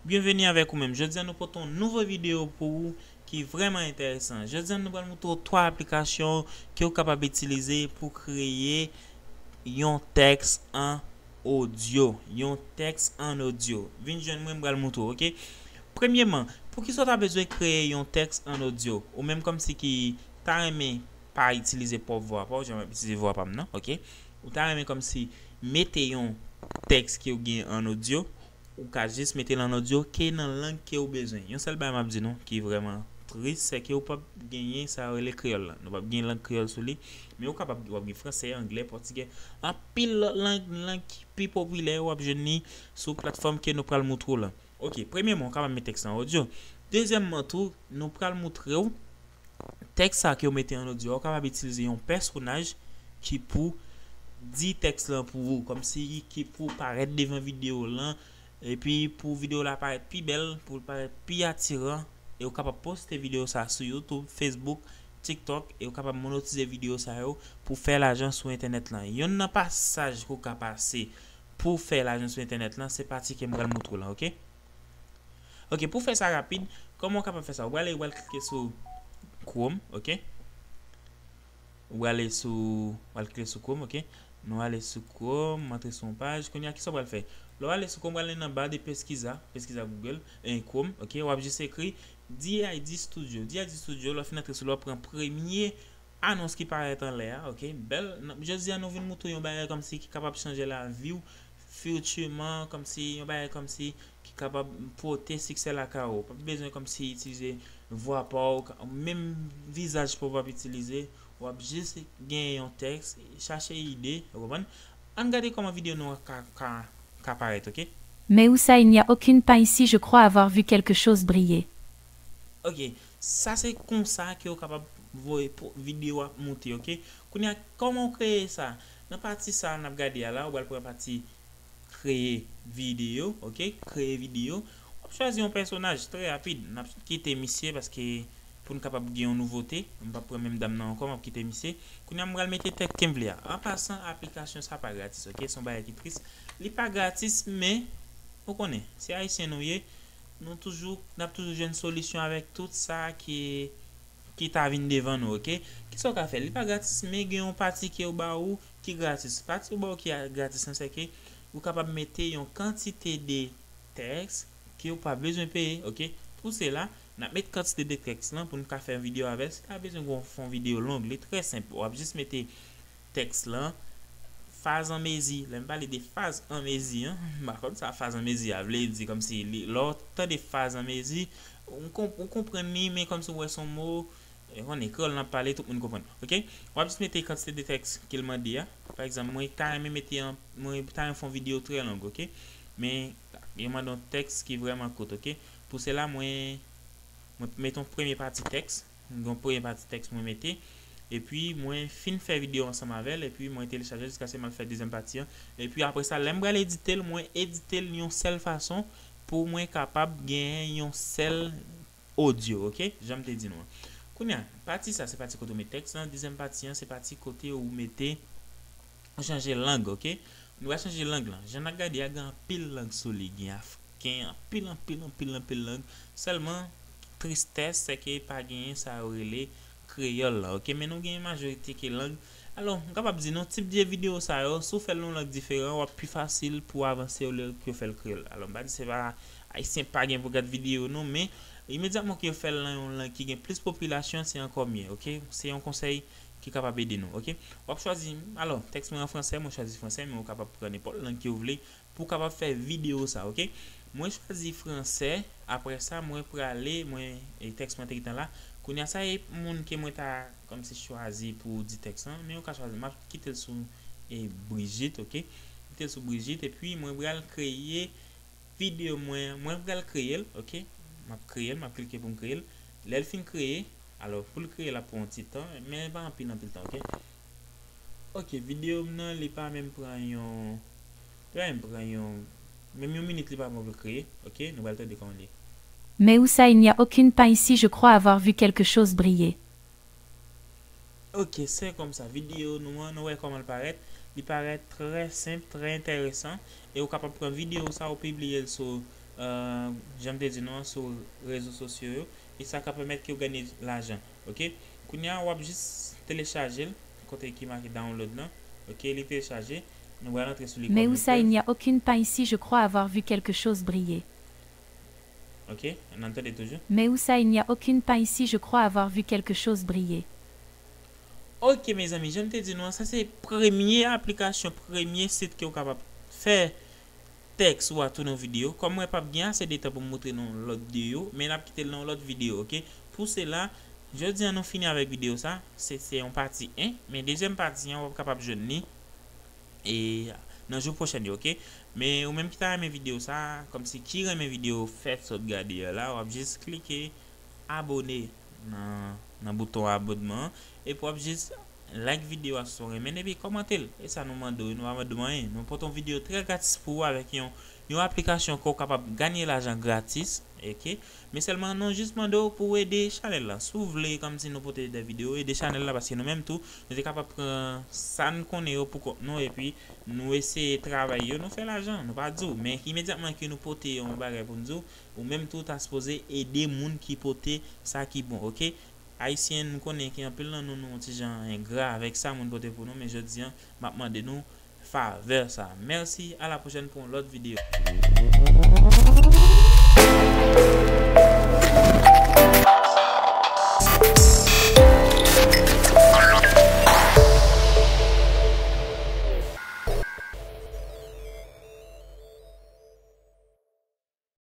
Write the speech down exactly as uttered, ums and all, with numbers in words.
Byenveni avèk ou menm. Jodi a nou pote yon nouvo videyo pou ou ki vrèman enteresan. Jodi a nou pral montre w twa aplikasyon ke w kapab itilize pou kreye yon tèks an odyo. Yon tèks an odyo. Vin jwenn mwen, m pral montre w, oke? Premyeman, poukisa w ta bezwen kreye yon tèks an odyo? Ou menm kòmsi ki ta renmen pa itilize pwòp vwa pa w, jan m ap itilize vwa pa m nan, oke? Ou ta renmen kòmsi mete yon tèks ke w gen an odyo, ou ka jis mete l an odyo ke nan lang ke w bezwen. Yon sèl bagay m ap di nou ki vrèman tris, se ke w p ap genyen sa yo rele kreyòl la. Nou p ap gen lang kreyòl sou li, men ou kapab, w ap gen fransè, anglè, pòtigè, anpil lòt lang, lang ki pi popilè, w ap jwenn li sou platfòm ke nou pral montre w lan. Oke, premyeman, ou kapab met tèks lan an odyo. Dezyèmman tou, nou pral montre w tèks sa ke w mete an odyo a, ou kapab itilize yon pèsonaj ki pou di tèks lan pou ou, kòmsi ki pou parèt devan videyo lan, epi pou videyo la parèt pi bèl, pou l parèt pi atiran, e ou kapab poste videyo sa sou YouTube, Facebook, TikTok, e ou kapab monotize videyo sa yo pou fè lajan sou entènèt lan. Yonn nan pasaj ke w ka pase pou fè lajan sou entènèt lan, se pati ke m pral montre w lan, oke? Oke, pou fè sa rapid, kòman w kapab fè sa? Ou prale, ou pral klike sou Chrome, oke? Ou prale sou, ou pral klike sou Chrome, oke? Nou ale sou Chrome, m antre sou yon paj. Kounye a, kisa w pral fè? Lè w ale sou Chrome, w prale nan ba de Pesquisa, Pesquisa Google, e Chrome, oke? W ap jis ekri D I D Studio. D I D Studio, lè w fin antre sou li, w ap pran premye anons ki parèt anlè a, oke? Bèl, n-, jodi a nou vin montre yon bagay kòmsi ki kapab chanje lavi w futurman, kòmsi yon bagay kòmsi ki kapab pote siksè lakay ou. Ou p ap bezwen kòmsi itilize vwa pa w, ka-, menm vizaj pa w p ap itilize, w ap jis gen yon tèks, chache ide, ou konprann? Ann gade kòman videyo nou an ka, ka, ka parèt, oke? Mais où ça, il n'y a aucune pain ici, je crois avoir vu quelque chose briller. Oke, sa se konsa ke w kapab voye pou videyo a monte, oke? Kounye a, kòman w kreye sa? Nan pati sa a n ap gade a la, ou pral pran pati kreye videyo, oke? Kreye videyo. W ap chwazi yon pèsonaj trè rapid. N ap kite misye paske pou n kapab gen yon nouvote, m p ap pran menm dam nan ankò, m ap kite misye. Kounye a, m pral mete tèks ke m vle a. An pasan, aplikasyon sa pa gratis, oke? Se yon bagay ki tris. Li pa gratis, men, ou konnen, se ayisyen nou ye. Nou toujou, n ap toujou jwenn solisyon avèk tout sa ki, ki ta vin devan nou, oke? Kisa w ka fè? Li pa gratis, men gen yon pati ke yo ba ou ki gratis. Pati yo ba ou ki a-, gratis lan, se ke ou kapab mete yon kantite de tèks ke ou pa bezwen peye, oke? Pou sela, n ap met kantite de tèks lan pou n ka fè yon videyo avè l. Si ta bezwen gon, fè yon videyo long, li trè senp. W ap jis mete tèks lan, faz an mezi. Lè m pale de faz an mezi an, m pa konn sa faz an mezi a vle di, kòmsi li, lè w tande faz an mezi, ou konp-, ou konprann li, men kòmsi w wè se yon mo, e, konnen kreyòl n ap pale, tout moun konprann. Oke? W ap jis mete kantite de tèks ke l mande a. Pa egzanp, mwen ta renmen mete an, mwen ta renmen fè yon videyo trè long, oke? Men, yo mande yon tèks ki vrèman kout, oke? Pou sela, mwen, mwen mete yon premye pati tèks. Yon premye pati tèks mwen mete. Epi mwen fin fè videyo ansanm avè l, epi mwen telechaje l jiskaske m al fè dezyèm pati an. Epi apre sa, lè m pral edite l, mwen edite l yon sèl fason pou mwen kapab genyen yon sèl odyo, oke? Jan m te di nou an. Kounye a, pati sa se pati kote w met tèks lan, dezyèm pati an se pati kote ou mete, ou chanje lang, oke? Nou pral chanje lang lan. Jan n ap gade a, gen anpil lang sou li, gen af-, gen anpil, anpil, anpil, anpil lang. Sèlman, tristès, se ke pa genyen sa yo rele kreyòl la, oke? Men nou genyen majorite ke lang. Alò, m kapab di nou, tip de videyo sa yo, si w fè l nan yon lang diferan, w ap pi fasil pou w avanse olye ke w fè l kreyòl. Alò, m pa di se pa Ayisyen pa gen pou gad videyo nou, men imedyatman ke yo fè l nan yon lang ki gen plis popilasyon, se ankò mye, oke? Se yon konsèy ki kapab ede nou, oke? W ap chwazi, alò, tèks mwen an fransè, mwen chwazi fransè, men ou kapab pran nenpòt lang ke w vle pou w kapab fè videyo sa, oke? Mwen chwazi fransè, apre sa, mwen prale, mwen, e, tèks mwen te gentan la. Kounye a sa e moun ke mwen ta kòmsi chwazi pou di tèks lan, men ou ka chwazi. M ap kite l sou, e, Brigitte, oke? Kite l sou Brigitte, epi mwen pral kreye videyo mwen, mwen pral kreye l, oke? M ap kreye l, m ap klike pou m kreye l. Lè l fin kreye, alò, pou l kreye l ap pran yon ti tan, men pa anpil, anpil tan, oke? Oke, videyo m nan, li pa menm pran yon, li pa menm pran yon, menm yon minit li pa pran pou l kreye, oke? Nou pral tande kòman l ye. Mais où ça, il n'y a aucune pain ici, je crois avoir vu quelque chose briller. Oke, se kòmsa videyo nou an, nou wè kòman l parèt. Li parèt trè senp, trè enteresan. E ou kapab pran videyo sa, ou pibliye l sou euh, jan m te di nou an, sou rezo sosyo yo, e sa ka pèmèt ke w ganye lajan, ok? Kounye a, w ap jis telechaje l, kote ki make download lan, ok? Li telechaje, nou pral antre sou li Mais kòm où yon ça, il prèv, n'y a aucune pain ici, je crois avoir vu quelque chose briller. ok? N ap tande toujou. Mais où ça, il n'y a aucune pain ici, je crois avoir vu quelque chose briller. Ok, mezanmi, jan m te di nou an, sa se premye aplikasyon, premye sit ke w kapab fè tèks ou a tou nan videyo. Kòm mwen p ap gen ase de tan pou m montre nou lòt de yo, men n ap kite l nan yon lòt videyo, ok? Pou sela, jodi an nou fini avèk videyo sa, se, se yon pati en, men dezyèm pati an, w ap kapab jwenn li e nan jou pwochèn yo, ok? Men ou menm ki ta renmen videyo sa, kòmsi ki renmen videyo fèt sot gade a la, w ap jis klike abone nan, nan bouton abònman an, epi w ap jis like videyo a si w renmen, epi kòmante l. E sa nou mande w, nou pa mande w anyen. Nou pote yon videyo trè gratis pou ou avèk yon, yon aplikasyon ke w kapab ganye lajan gratis, ok? Men sèlman nou jis mande w pou w ede chanèl la. Si w vle, kòmsi nou pote de videyo, ede chanèl la, paske nou menm tou, nou te kapab pran sa n konnen yo pou kont nou, epi nou eseye travay yo, nou fè lajan, nou pa di w. Men imedyatman ke nou pote yon bagay pou n di w, ou menm tou ta sipoze ede moun ki pote sa ki bon, ok? Ayisyen, m konnen ke anpil nan nou, nou yon ti jan engra avèk sa moun pote pou nou, men jodi an, m ap mande nou favè sa. Mèsi, a la pwochèn pou yon lòt videyo.